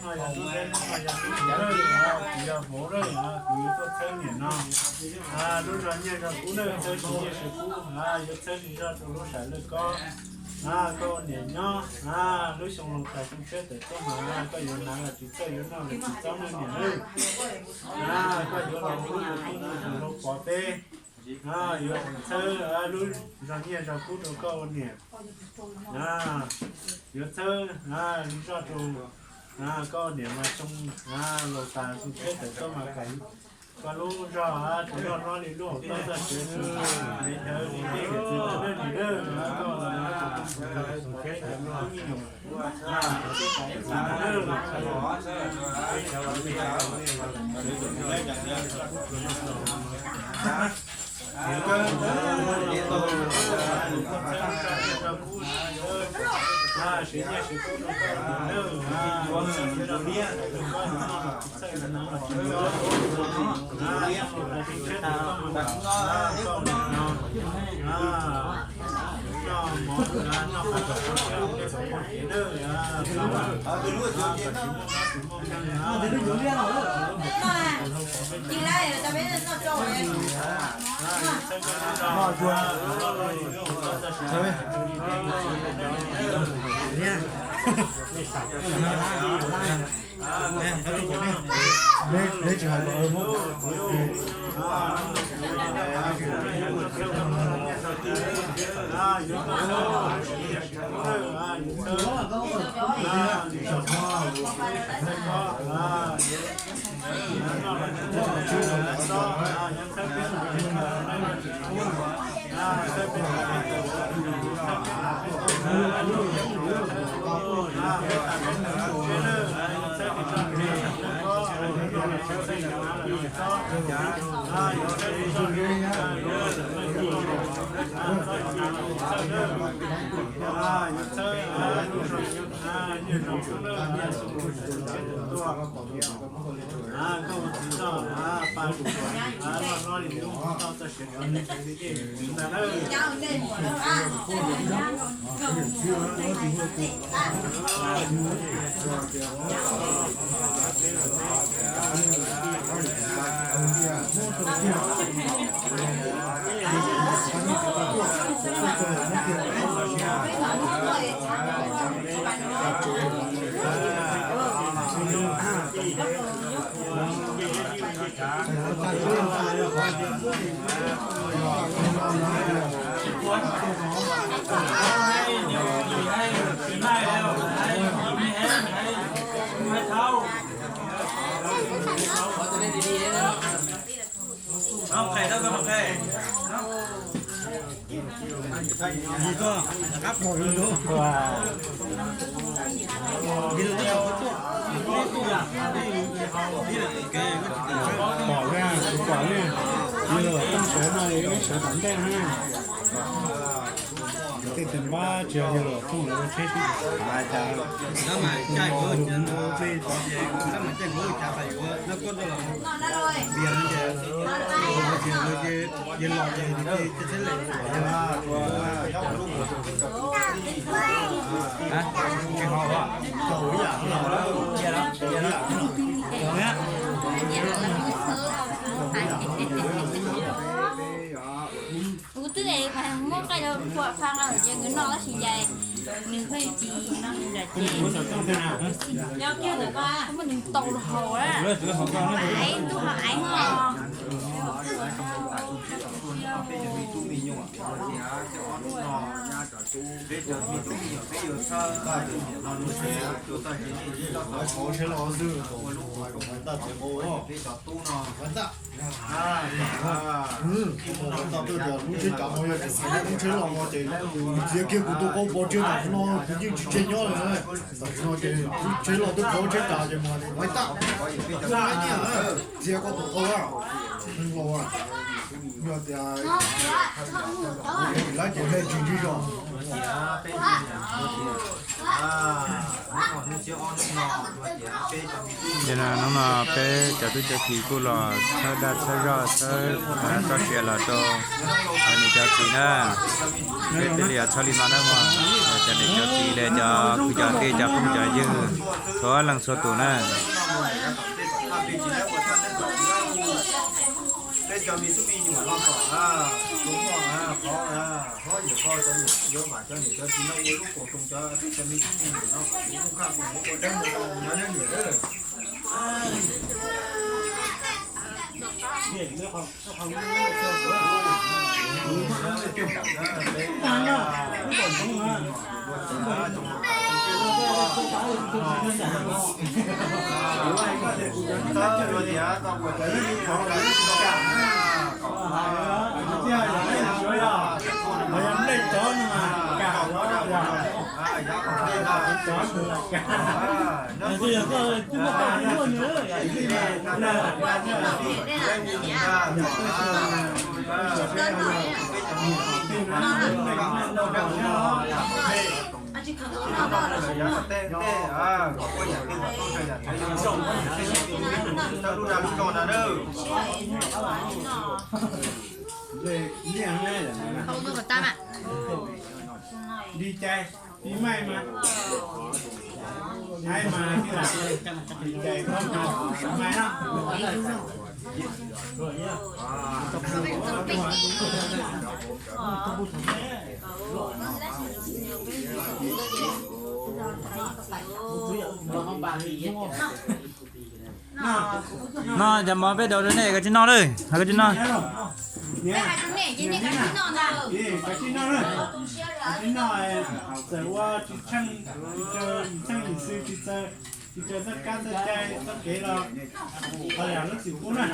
Yog tub teb, yog tub tub, kuv yog hmoob lawm, kuv yuav tuaj txhawb niam no. Lub zos nyiaj zos kub na, txhawb tsis nyiaj tsis kub, yuav txhawb zej zog rau lub sam laj koj. Koj ua niam nyob, lub xyoo laus tas xyoo tshiab tawm tuaj mas koj yuav hnav los tsis txawj, yuav noj los tsis txob na niam nawb. Koj yuav los ua lub tus tub tus hluas pov peb, yuav txhawb lub zos nyiaj zos kub rau koj ua niam. Yuav txhawb zej zog rau koj ua niam mas xyoo laus tas xyoo tshiab tawm tuaj mas kom koj lub zog tsuas noj hlob li lub hauv toj txoj sev, me dhawv li tej niam txiv poj niam nawb. Koj los ua tus tub tus me nyuam Pom na, kuv pom na, yog los tooj sawv no, sawv tom ntej na. Tej tus npab tsis yog los tooj lawv ua tsheb xwb. Kuv twb es muab qaij rau Phuam Phaj no ces nws noj tab sis cas nws pheej tsis noj nws nram ces. Muab nws tau rau hauv na. Aiv, tub hau aiv hmo. Lub tsheb cav no yog tseem hais lub tsheb los no ces txiav kiag kuv tus qau pov tseg tam sim no kuv yeej tsis tseg nyob li. Tam sim no ces lub tsheb los twb pov tsheb cav ces mus hais tas, txiav koj tus qau, neeg laus. Yog tias lawv ces hle tsis ntsig zog. Yog no hnub no peb cov tub cov kiv kuj los txhawb dag txhawb zog txhawb txoj sia los rau cov niam cov txiv na. Peb thiaj li yuav txhawb li no na mog, cov niam cov txiv li cov kwv cov tij cov phooj cov ywg txhua leej txhua tus na. Peb cov me tub me nyuam no kom hlob, hlob yawm koj cov niam cov txiv no ua lub koom tsoom cov peb cov me tub me nyuam no kom kuv kuj khaj kuv ua dab mus rau nyob nyob niam lawm. Di cai, pi mai mas, ai mas, di cai, pi mai no. No cov mov peb daus rau nej, koj tsis noj lawm, koj tsis noj. Txawm ua tsis tsheej, tsis tsheej yim xwb, tsis txawj, tsis txawj txoj kab txoj cai txoj kev los qhov yam lub txim pub na.